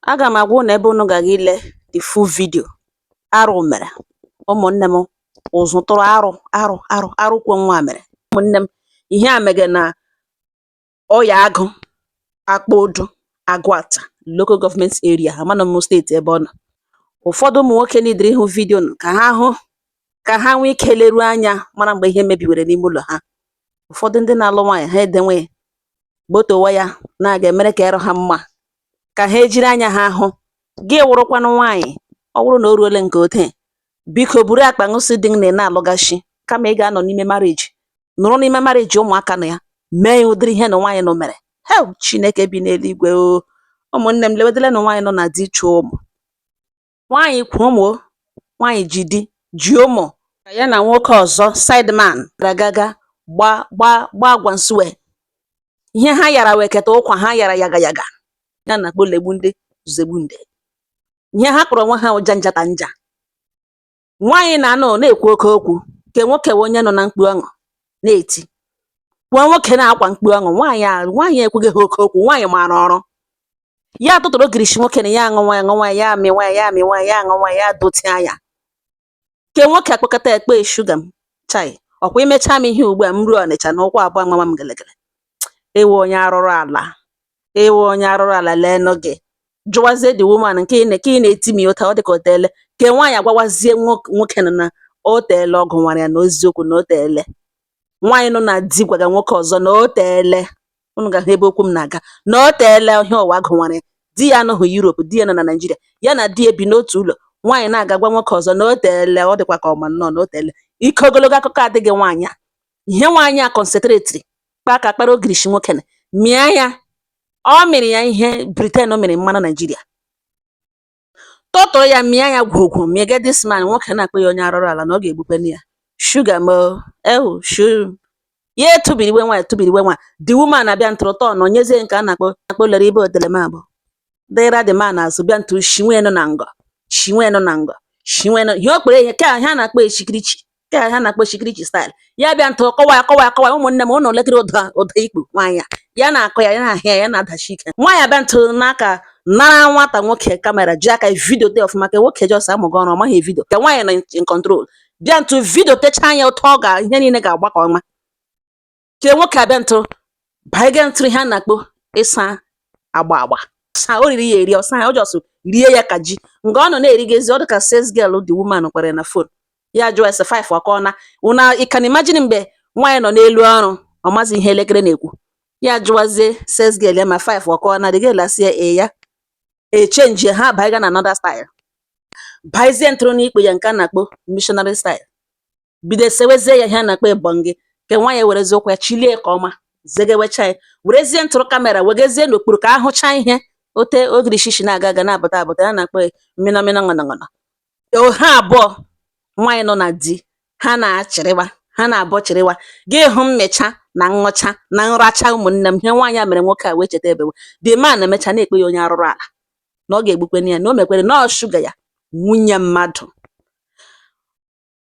Aga m agwa unu ebe unu ga-aga ile the full video. Arụ mere ụmụnne m, ụzụ tụrụ arụ arụ arụ arụ kwo nwa mere ụmụnne m. Ihe a mege na ọya agụ Akpodo Agụata Local Government Area, amanụ m steeti ebe ọ nọ. Ụfọdụ ụmụ nwoke nidiri ịhụ video ka ha hụ, ka ha nwee ike leruo anya mara mgbe ihe mebiwere n'ime ụlọ ha. Ụfọdụ ndị na-alụ nwaanyị ha edenwe gbotowa ya na-aga emere ka ịrụ ha mma, ka ha ejiri anya ha hụ. Gị wụrụkwanụ nwaanyị, ọ bụrụ na o ruole nke ote, biko buru akpa ṅụsị dị na ị na-alụgashi, kama ị ga-anọ n'ime marriage, nọrọ n'ime marriage ụmụaka nọ ya mee ya ụdịrị ihe na nwaanyị nọ mere. Heu, Chineke bi n'eluigwe o! Ụmụnne m, lewedele na nwaanyị nọ na di chụọ ụmụ nwaanyị kwuo ụmụ o, nwaanyị ji di ji ụmụ ka ya na nwoke ọzọ sideman gara aga gba gba gba agwa nsuwe. Ihe ha yara wee keta ụkwa ha yara yaga yaga ya na akpọ legbunde zegbunde. Ihe ha kpọrọ onwe ha ụja njata nja. Nwaanyị na-anọ na-ekwu oke okwu nke nwoke wụ onye nọ na mkpu ọṅụ na-eti kwuo, nwoke na-akwa mkpu ọṅụ. Nwaanyị a, nwaanyị ekwughị ha oke okwu. Nwaanyị maara ọrụ ya, tụtụrụ ogirishi nwoke na ya aṅụnwa ya, aṅụnwa ya, amịnwa ya, amịnwa ya, aṅụnwa ya, dụtịa ya. Nke nwoke akpọkọta ekpe shuga m chai ọkwa imechaa m ihe ugbu a m ruo Ọnịcha na ụkwụ abụọ mama m gelegele. Ewe onye arụrụ ala, ewe onye arụrụ ala, leenụ gị. Jụwazie the woman nke ị ka ị na-eti m ya ụta, ọ dị ka o teele. Ke nwaanyị agwawazie nwoke nọ na o teele ọgụ nwara ya na eziokwu na o teele. Nwaanyị nọ na di gwaga nwoke ọzọ na o teele. Unu ga-ahụ ebe okwu m na-aga na o teele ihe ụwa gụnwara ya. Di ya anọghị Europe, di ya nọ na Naịjirịa, ya na di ya bi n'otu ụlọ. Nwaanyị na-aga gwa nwoke ọzọ na o teele. Ọ dịkwa ka ọma nnọọ na o teele. Ike ogologo akụkọ adịghị. Nwaanyị a, ihe nwaanyị a concentrate kpa aka kpara ogirishi nwoke na mịa ya, ọ mịrị ya ihe Britain mịrị mmanụ Naịjirịa, tụtụrụ ya, mịa ya gwogwo, mịga this man. Nwoke na-akpọ ya onye arụrụ ala na ọ ga-egbukweni ya. Shuga mo ewu shu ya etubiriwe nwaanyị, tubiriwe nwaanyị. The woman abịa ntụrụ tọn onyezie nke a na-akpọ akpọ lere ibe otele m abụ dịra the man azụ, bịa ntụrụ shinwe nọ na ngọ, shinwe nọ na ngọ, shinwe nọ ihe o kpere ihe ka ha na-akpọ eshikirichi, ka ha na-akpọ shikirichi style. Ya bịa ntụrụ kọwa ya, kọwa ya, kọwa ya. Ụmụnne m, ụnụ lekiri ụda ụda ikpu nwaanyị a ya na-akọ ya, ya na-ahịa ya, na-adachi ike. Nwaanyị abịa ntụrụ n'aka nara nwata nwoke camera, ji aka video dị ọfụma, ka nwoke just amụgo ọrụ, ọ maghị video, ka nwaanyị nọ in control, bịa ntụ video techa anya ụtọ ọ ga ihe niile ga-agba ka ọma. Ke nwoke abịa ntụ banye ntụrụ ihe a na-akpọ ịsa agba agba sa o riri ya eri ọsa ya, ọ just rie ya ka ji. Nga ọ nọ na-erigezi, ọ dị ka sales girl the woman kpere na phone ya, jụọ ese 5 ọkọna una. You can imagine, mgbe nwaanyị nọ n'elu ọrụ, ọ mazi ihe elekere na-ekwu, ya jụwazie sales girl ya ma 5 ọkọna. The girl asị ya ee. Ya echenji ha banye na another style, baezie ntụrụ n'ikpe ya nke a na-akpọ missionary style, bido sewezie ya ihe a na-akpọ ịbọngị. Ke nwaanyị ewerezi ụkwụ ya chilie ka ọma zegewecha ya, werezie ntụrụ camera wegezie n'okpuru ka ahụcha ihe ote ogiri shishi na-aga aga na-abụta abụta ya na-akpọ ya mmịnọ mmịnọ ṅọnọ ṅọnọ. Ha abụọ, nwaanyị nọ na di, ha na-achịrịwa, ha na-abọ chịrịwa. Gị hụ mmecha na nghọcha na nracha. Ụmụnne m, ihe nwaanyị a mere nwoke a wee cheta ebewe. The man emecha na-ekpe ya onye arụrụ ala na ọ ga-egbukweni ya, na o mekwere na ọ shuga ya nwunye mmadụ.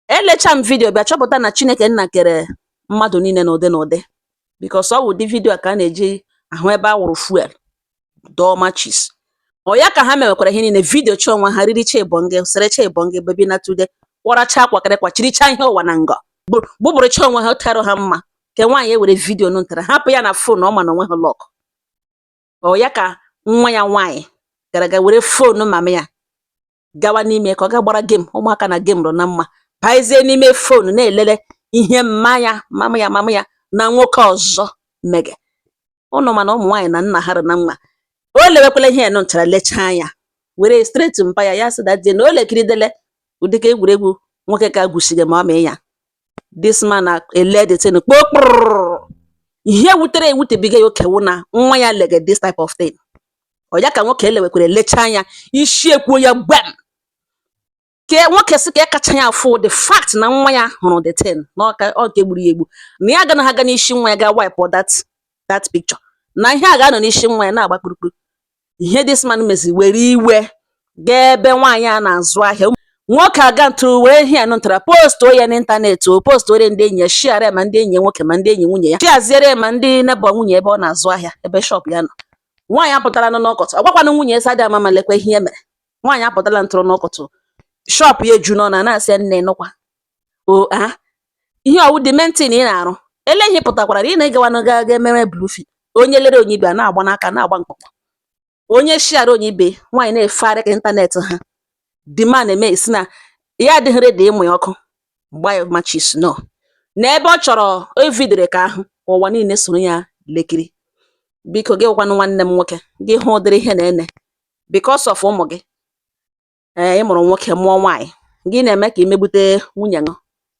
Elecha m video bịa chọpụta na Chineke nna kere mmadụ niile n'ụdị n'ụdị, because ọ wụ ụdị video a ka a na-eji ahụ ebe a wụrụ fuel dọọ matches. Ọ ya ka ha mewekwara ihe niile, video chọọ onwe ha, riricha ịbọngị, serecha ịbọngị, bebi na tude, kwọracha akwakịrịkwa, chiricha ihe ụwa na ngọ, gbụbụrụcha onwe ha tarụ ha mma. Ke nwaanyị ewere video nụ ntara hapụ ya na phone, ọ ma na onwe ha lọk. Ọ ya ka nwa ya nwaanyị gara ga were phone mama ya gawa n'ime ka ọ ga gbara game. Ụmụaka na game rụ na mma, baezie n'ime phone na-elele ihe mma ya, mama ya, mama ya na nwoke ọzọ mege. Ụnụ mana ụmụ nwaanyị na nna ha rụ na mma. O lewekwala ihe nụ nchara, lechaa ya, were straight mpa ya. Ya sị that na o lekiridele ụdịka egwuregwu nwoke ka gwusiga ma ọ mee ya. This man na ele the thing kpokpụrụ. Ihe wutere ewutebiga ya oke wụ na nwa ya lege this type of thing. Ọ ya ka nwoke elewekwere lechaa anya, isi ekwuo ya gbem. Ke nwoke sị ka ya kacha ya afụ the fact na nwa ya hụrụ the thing, na ọ ka ọ nke gburu ya egbu, na ya aganaghị aga n'isi nwa ya ga wipe that picture, na ihe a ga-anọ n'isi nwa ya na-agba kpurukpuru. Ihe this man mezi, were iwe gaa ebe nwaanyị a na-azụ ahịa. Nwoke aga ntụ were ihe a nụtara, postuo ya n'ịntanetị, o postuore ndị enyi ya, share ya, ma ndị enyi ya nwoke, ma ndị enyi nwunye ya, shareziere ya, ma ndị neighbour nwunye ebe ọ na-azụ ahịa, ebe shop ya nọ. Nwaanyị apụtala n'ọkọtụ, ọ gwakwanụ nwunye ya sị adị ama ma lekwa ihe ya mere. Nwaanyị apụtala ntụrụ n'ọkọtụ, shop ya eju n'ọnụ, a na-asị ya, "Nne, nụkwa o a ihe ọwụ the main thing ị na-arụ." Ele ihe pụtakwara na ị na-egawanụ ga ga emere blue film. Onye lere onye ibe a na-agba n'aka, na-agba mkpọkpọ, onye shiara onye ibe. Nwaanyị na-efegharị ka internet ha. The man eme isi na ya adịghị ready ịmụ ya ọkụ, gba ya matches no n'ebe ọ chọrọ evidere ka ahụ ụwa niile soro ya lekiri. Biko, gị wụkwanụ nwanne m nwoke, gị hụ ụdịrị ihe na-ene because of ụmụ gị, ee, ị mụrụ nwoke, mụọ nwaanyị, gị na-eme ka imegbute nwunye gị.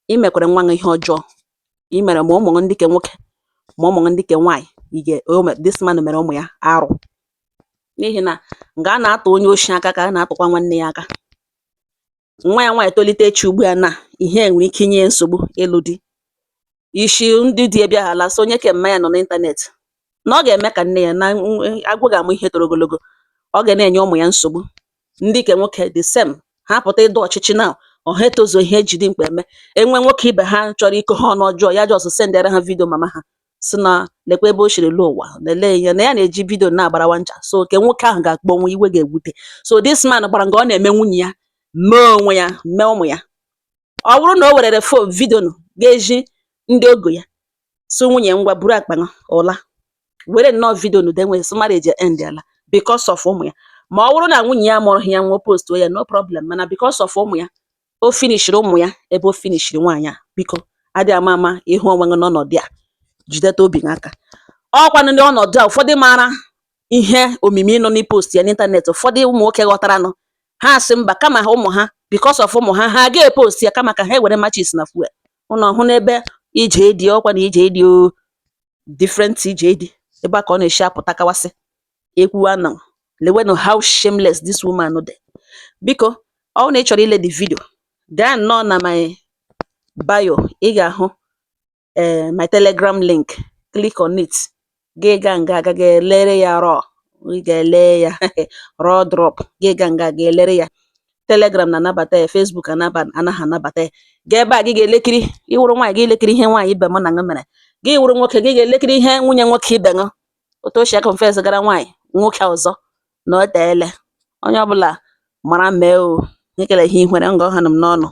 Ị mekwara nwa gị ihe ọjọọ. Ị mere ma ụmụ gị ndị ke nwoke ma ụmụ gị ndị ke nwaanyị. Ị ga o this man mere ụmụ ya arụ, n'ihi na nga a na-atụ onye oshi aka ka a na-atụkwa nwanne ya aka. Nwa ya nwaanyị tolite echi ugbu a na ihe nwere ike inye ya nsogbu ịlụ di. Ishi ndị di ya bịa ala sị onye ke mma ya nọ n'ịntanetị na ọ ga-eme ka nne ya na agwọ ga-amụ ihe toro ogologo. Ọ ga na-enye ụmụ ya nsogbu. Ndị ke nwoke the same, ha pụta ịdọ ọchịchị na ọha etozuo ihe eji dị mkpa eme. Enwe nwoke ibe ha chọrọ iko ha ọnụ ọjọọ, ya just sendere ha video mama ha, si na lekwa ebe o siri lụọ ụwa, lelee ihe na ya na-eji video na-agbarawa ncha. So nke nwoke ahụ ga-akpọnwụ iwe, ga-ewute. So this man gbara nga ọ na-eme nwunye ya, mee onwe ya, mee ụmụ ya. Ọ bụrụ na o werere phone video nụ ga-eji ndị ogo ya so nwunye, ngwa, buru akpa ṅụ ụla, were nnọọ video nụ denwe so marriage end ala because of ụmụ ya. Ma ọ bụrụ na nwunye ya mụrụ ya nwa, post ya, no problem. Mana because of ụmụ ya, o finishiri ụmụ ya ebe o finishiri nwaanyị a. Biko, adị ama ama ịhụ onwe gị n'ọnọdụ a, jideta obi gị aka. Ọkwanụ ndị ọnọdụ a, ụfọdụ maara ihe omimi nọ n'ipost ya n'ịntanetị. Ụfọdụ ụmụ nwoke ghọtaranụ, ha sị mba, kama ha ụmụ ha, because of ụmụ ha, ha ga-epost ya, kama ka ha ewere matches na fuel. Ụnụ hụ n'ebe ije dị ọkwa na ije dị o different, ije dị ebe a ka ọ na-esi apụtakawasị ekwuwa nọ. Lewenụ how shameless this woman dị. Biko, ọ bụrụ na ị chọrọ ile the video, gaa nnọọ na my bio, ị ga-ahụ my Telegram link. Click on it, gị gaa nga aga ga-elere ya raw. Ị ga-ele ya raw drop. Gị gaa nga ga-elere ya. Telegram na-anabata ya, Facebook anaghị anabata ya. Gaa ebe a, gị ga-elekiri. Ị wụrụ nwaanyị, gị lekiri ihe nwaanyị ibe mụ na gị mere. Gị wụrụ nwoke, gị ga-elekiri ihe nwunye nwoke ibe gị, otu o si confess gara nwaanyị nwoke ọzọ na o teele. Onye ọbụla mara mee o ekele ihe ihere nga ọ ha nọ m n'ọnụ.